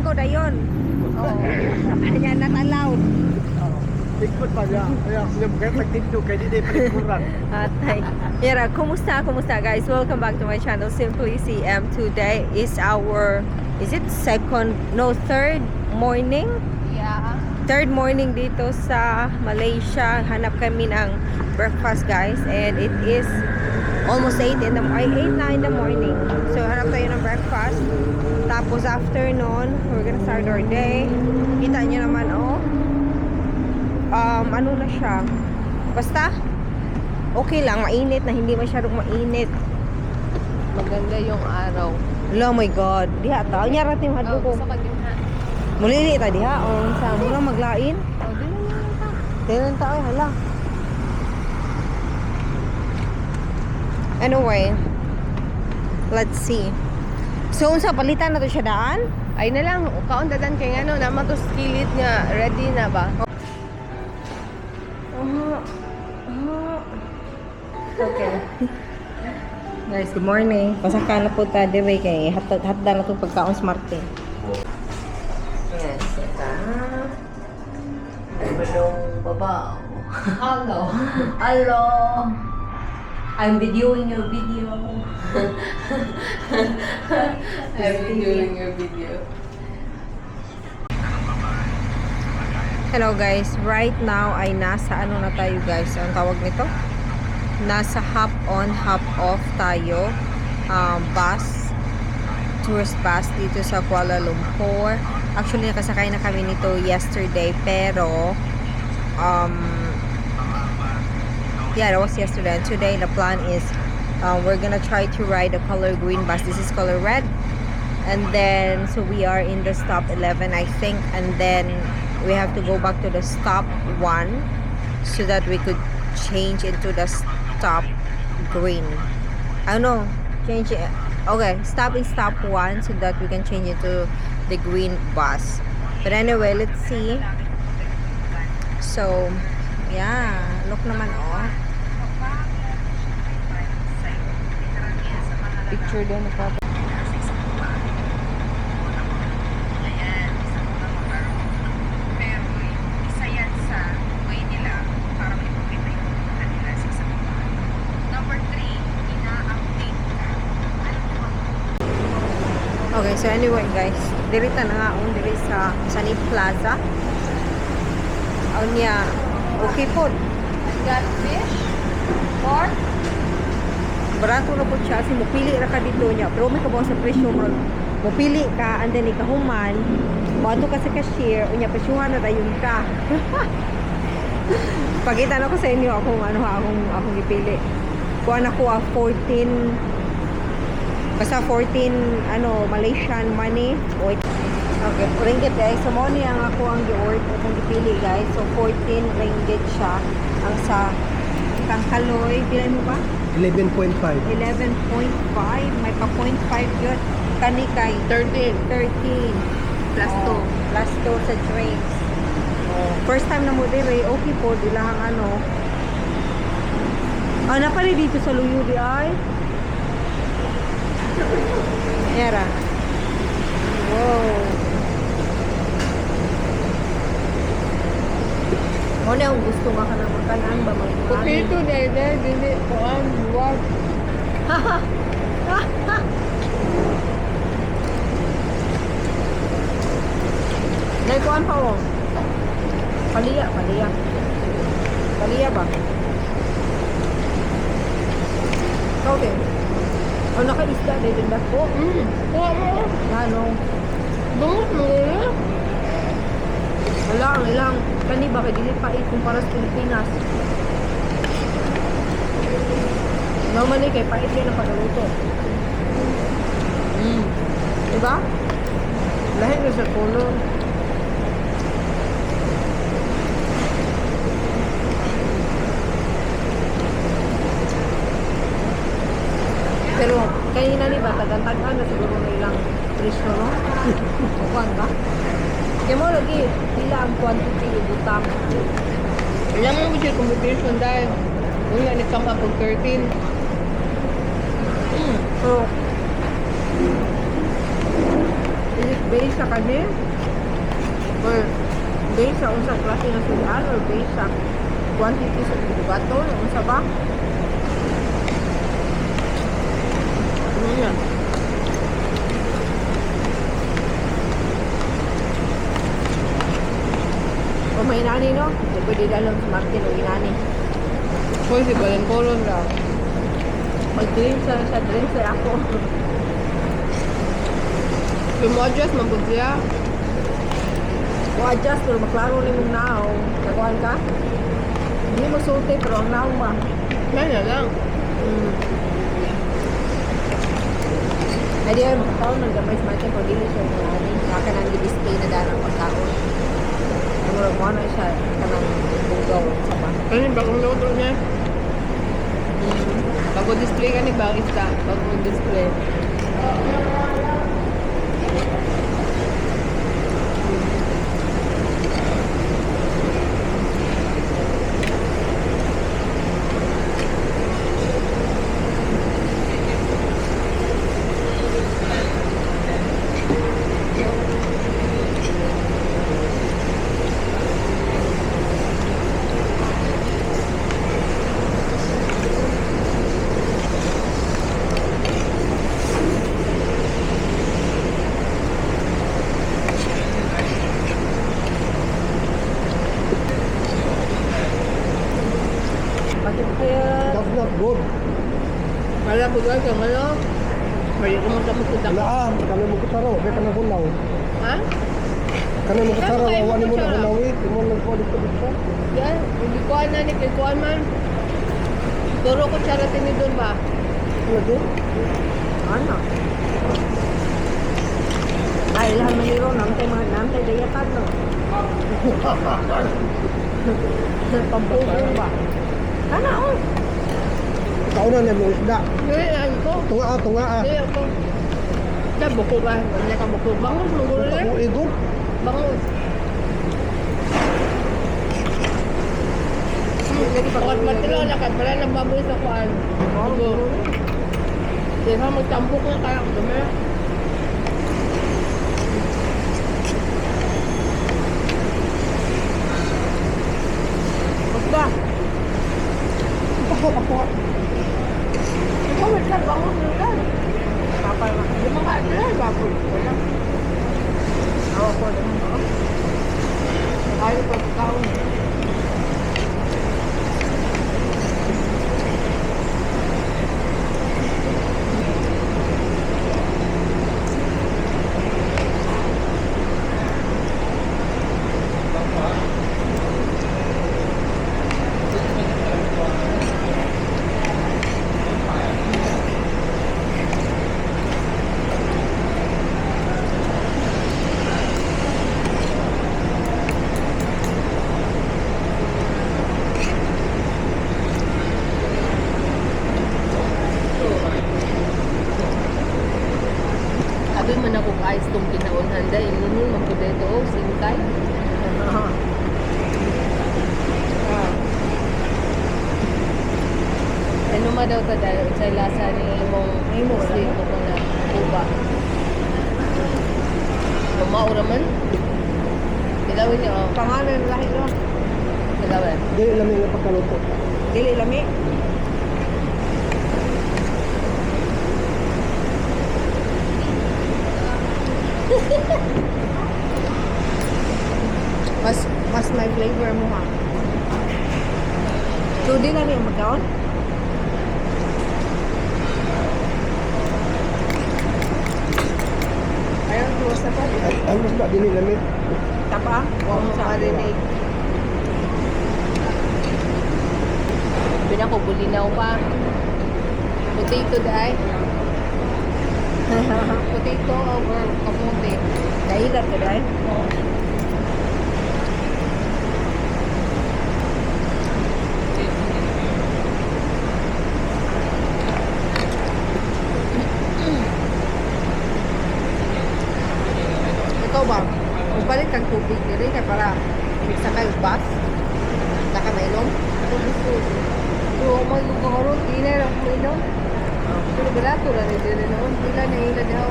Tingko dayon. Oh. Kanya not allowed. Ikot pa niya. Kaya sila kaya tagtindog kay di palikuran. Atay. Yara, kumusta? Kumusta, guys? Welcome back to my channel, Simply CM. Today is our, is it second, no, third morning? Yeah. Third morning dito sa Malaysia. Hanap kami ng breakfast, guys. And it is almost 8 in the, ay, 8 na in the morning. So, hanap tayo ng breakfast. Tapos, after nun, we're gonna start our day. Kita nyo naman, oh. Ano na siya? Basta, okay lang. Mainit na. Hindi masyadong mainit. Maganda yung araw. Oh my God. Diha ta. Unya rating hadlo ko. Gusto ka din ha? Mulili ta diha. O, sa mura maglain. Oh, di na lang ta. Tingnan ta ay hala. Anyway, let's see. So unsa palitan na to siya daan? Ay na lang, kaon dadan kay ngano naman to kilid nga ready na ba? Okay. Guys, good morning. Pasaka na po ta dire kay hatda hatda na to pagkaon sa Marte. Yes, ita. Balong babaw. Hello. Hello. I'm videoing your video. I'm videoing your video. Hello guys, right now ay nasa ano na tayo guys, ang tawag nito? Nasa hop on, hop off tayo. Bus, tourist bus dito sa Kuala Lumpur. Actually, nakasakay na kami nito yesterday pero yeah, that was yesterday. And today the plan is we're gonna try to ride the color green bus. This is color red. And then, so we are in the stop 11, I think. And then we have to go back to the stop 1 so that we could change into the stop green. I don't know. Change it. Okay, stop in stop 1 so that we can change into the green bus. But anyway, let's see. So, yeah. Look naman, oh. Picture daw na papa. Pero isa yan sa way nila para maipakita yung kanila sa isang babae. Number three, ina-update ka. Alam mo ba? Okay, so anyway guys, diri ta na nga on diri sa Sunny Plaza. Unya, okay po. Got fish? Pork? Barato na po siya kasi mupili ra ka dito niya. Pero may kabaw sa presyo bro. Mupili ka and then ikahuman, moadto ka sa cashier, unya presyuhan na dayon ka. Pakita na ko sa inyo akong ano ha, akong akong gipili. Kuha na ko ah, 14, basta 14 ano Malaysian money. Wait. Okay, ringgit guys. So mo ni ang ako ang gi-order akong gipili guys. So 14 ringgit siya ang sa kangkaloy. Pila mo ba? 11.5. 11.5. May pa 0.5 yun. Kani kay 13. 13. Plus Oh, plus 2 sa drinks. Oh, first time na mo dire, okay po, dilahang ano. Ah, napali dito sa Luyo di ay. Era. Wow. Ano ang gusto nga ka ng makanan ba? Mga Potato dahil dahil dili kuan buwag. Naikuan pa oh. Paliya, paliya. Paliya ba? Okay. Oh, naka-isda din din ko. Kuha mo. Ano? Bungot mo na. Wala, ang ilang. Kani ba kay dili pait kumpara sa Pilipinas. Normally kay pait din ang pagluto. Diba? Lahi na sa color. Pero kanina ni ba tagan-tagan na siguro na ilang presyo no? Kuan ba? Kaya mo lagi pila ang quantity ibutang. Ilang mo siya computation dahil una ni come up og 13. So, is it Based sa kani? Or based sa unsa klase nga sudan or based sa quantity sa bugaton unsa ba? Ano yan? O may inani no? Di pwede dalon sa Martin o inani. Hoy, si Balencolon ra. Mag-drink sa drink sa ako. Kung mo adjust, mabog siya. O adjust pero maklaro ni mong naong. Kakuan ka? Hindi mo sulti pero ang naong ba? Yan na lang. Ay di ay makakaon ng gamay sa Martin pero dili siya mo ani. Baka nang gi-display na daan ang pagkaon. Ay murag mo na siya kanang bugaw sa ba. Ano yung bagong luto niya? Bago display ka ni bang isda. Bago display. Bakit kaya That's not good. Wala po guys, ang ano? Pwede ko mo sa mukutak. Wala ah, kami mo kutsara, wala ka na hunaw. Ha? Kami mo kutsara, Kaya wala mo na kutsara. hunaw eh. Imo lang ko dito dito. Yan, hindi ko na ni kay kuan man. Turo ko siya natin ni doon ba? Lagi. Ano? Ay, lahat maniro, namtay mga namtay dayatan, no? Pampugong ba? Kana, oh! Kauna na mo isda. Hindi, ano ko. Tunga ah, tunga ah. Hindi ako. Sa buko ba? Wala ka buko. Bangus, magulo Ako na. igor. Bangus. Bakit matilo na kay pala ng baboy sa kuan. Buko. Kaya magtampok na kaya ko dumi. Basta. Ako, ako. Ikaw, wait lang, bangus na lang. Papa, Di mga sila, baboy. Wala. ako ko. Oh. Ayaw pa pagkaon. Sabi man ako guys, itong kinaunhan dahil inunun magpuday ito, oh, singkay. Ano ma daw ta dahil sa lasa ni imong Imo, wala. sweet ko na uba. Mamaura man. Kilawin niya, oh. Pangalan lahi no? Kilawin. Dili lang nga pagkaluto. Dili lami. Mas mas may flavor mo ha. So di lami ang magkaon? Ayaw, tuwas na pa. Ang isda dili lami. Tapa? Oo, Sa marinig. Pinako, bulinaw pa. Potato dai. Potato over kamote. Nailat ka dahil? Ikaw ba? Magpalit kang tubig diri kay para magsakay og bus. Saka mainom. Ako gusto. So, magkakaroon, ila lang ko inom. Pero barato lang diri noon. Ila na ila daw.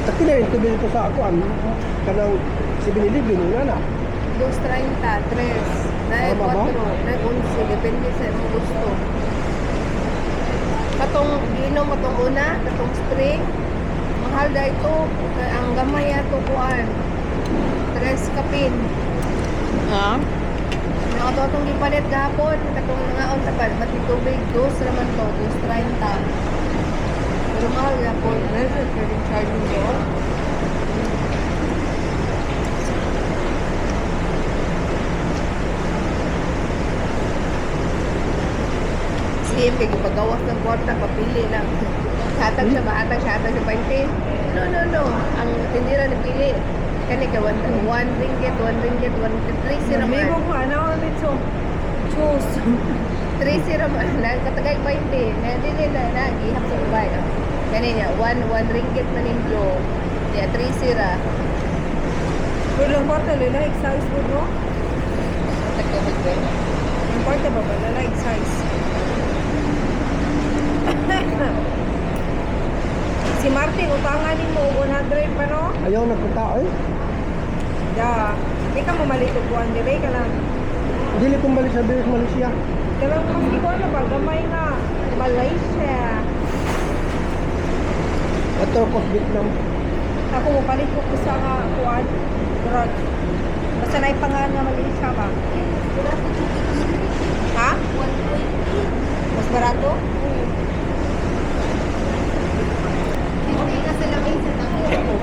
Takila yung tubig dito sa ako, ang kanang 7-Eleven, wala na. 2.30, 3, na Tama ba? 4, na 11, depende sa imong gusto. Katong giinom katong una, katong spring, mahal da ito. Kay ang gamay ato kuan. Tres kapin. Ha? Ang ato atong gipalit gahapon, katong nangaon sa pan, pati tubig, dos raman to, 2.30. Pero mahal gahapon, meron pwedeng charging doon. Siya, kay gipagawas ng kwarta, papili lang. Hatag siya ba? Hatag siya, hatag siya, 20. No, no, no. Ang tindira ni pili. Kani kay 1 ringgit, 1 ringgit, 1, 3 sira man. Amigo ko, ano dito? Choose. 3 sira man. Katagay 20. Na dili na na gihap sa ubay. Kani niya 1 1 ringgit man in blue. Niya 3 sira. Pero ang kwarta, like size po, no? Tagtubig ba? Ang kwarta ba ba? Like size. Si Martin, utangan ni mo 100 pa, no? Ayaw na punta eh. Da. Di ka mamalit og kuan dire ka lang. Dili kong balik sa Bilis Malaysia. Kanang mas di ko ano ba gamay nga Malaysia. Ato ko sa Vietnam. Ako mo palit ko usa nga kuan. Murag. Basta na ipangan nga Malaysia ba? Ha? 120. Mas barato? Hindi ka sa lamig sa tako.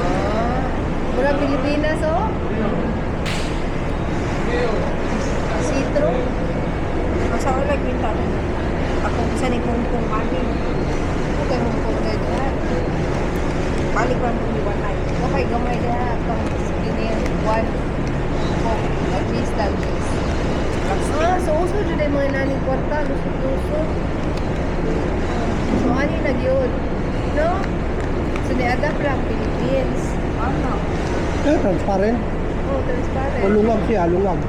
Ah, mura Pilipinas oh. Sitro. Masa wala kwenta. Ako sa ni kung kung mami. Okay, mong kung diha. Balik lang kung iwanay. Okay, gamay diha pang skinny one coke at least lang cheese. Ah, so uso jud ay mga naning kwarta, lusot-lusot. So ani na gyud. No? So ni-adapt lang Philippines. Ano? Eh, transparent. Oh, transparent. O lungag siya, lungag.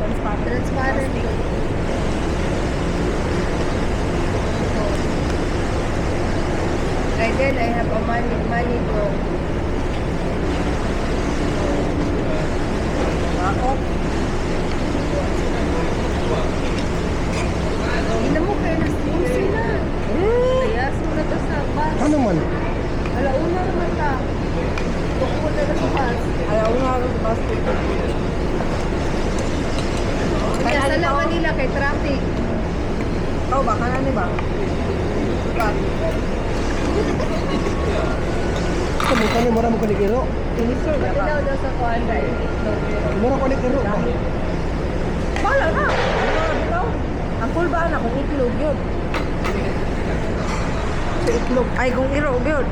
Transparent. Transparent. So, by then, I have a money bro. Ako. Hindi mo kayo na sila. Kaya na to sa bus. Ano man? Alauna naman ta. Tukod na na sa bus. Ayaw nga rin bus. Kaya sa lang Manila kay traffic. Ikaw ba? Kanan ba? Diba? Ito mo kani mura mo kani kiro. Finisher na ba? Matilaw daw sa kuan dahil. Mura ko ni kiro ba? Bala na! Ano na bitaw? Ang cool ba na kung itlog yun? Sa itlog. Ay, kung iro yun.